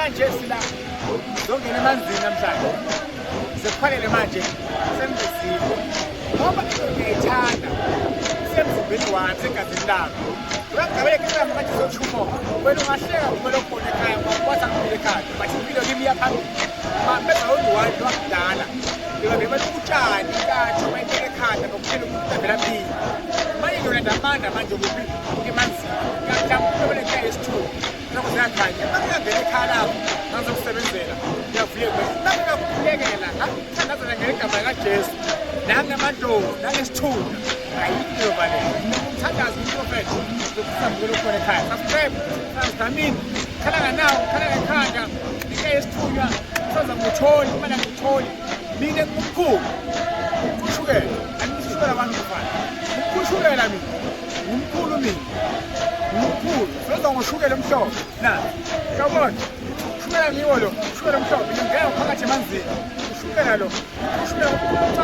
Namhlanje sila zongena emanzini namhlanje. Sekufanele manje sengizile. Ngoba into ngiyayithanda. Isemzimbeni wami, segazini lami. Uyagabela ekhaya manje sothumo. Wena ungahleka ubukela okhona ekhaya ngoba kwathi akuphile ekhaya. But impilo kimi iyaphambili. Bameza uyi-one lwakudala. Bebabhema utshani inkathi bayibeka ekhanda ngokuphela umuntu avela phile. Manje ngiyolanda amandla manje kuphi emanzini. Ngiyakuhlamba ekhaya esithuba. Lokho ziyakhanya. Makungangena ekhaya lakho, ngazokusebenzela. Ngiyavuyeka. Nakukhulekela, ngakuthandazela ngegama likaJesu. Nangamadlozi, nangesithunywa. Ayikho yovaleka. Umthandazo umprofethi zokusambukela ukhona ekhaya. Subscribe, subscribe. Khala nganawo, khala ngekhanda. Into yesithunywa, soza ngutholi, kumele ngitholi. Mina ngumkhulu. Ushukela. Angishukela abantu mfana. Ushukela mina. Ngumkhulu mina. Ngumkhulu. Soza ngoshukela omhlophe. Na. Uyabona? Ushukela ngiwo lo. Ushukela omhlophe. Ngingena phakathi emanzini. Ushukela lo. Ushukela omhlophe.